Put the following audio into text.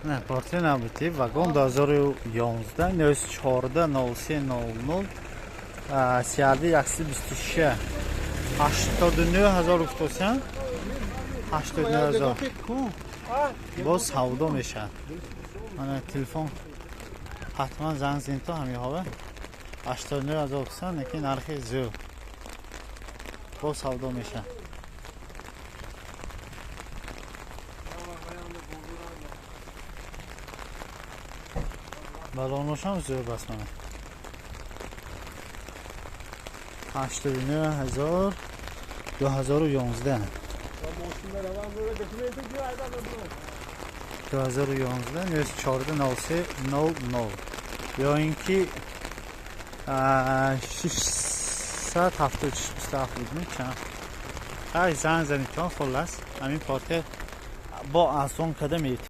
Не, партия набути. Вагон 2011, 914 03 00, CRV 126, 89 000 гуфтосян, 89 000, боз савдо мешавад. Мана телефон, ҳатман занг зинто. Ҳамиҳова 89 000 гуфтан, лекин нархи зӯр, боз савдо мешавад. Балоношам зӯр баст. Мана, 89 000, 2011, 2011, 914 03 00 ё ин ки 676 27 будми, чанд. Ай, занг занед. Хуллас, ҳамин партия бо арзон када.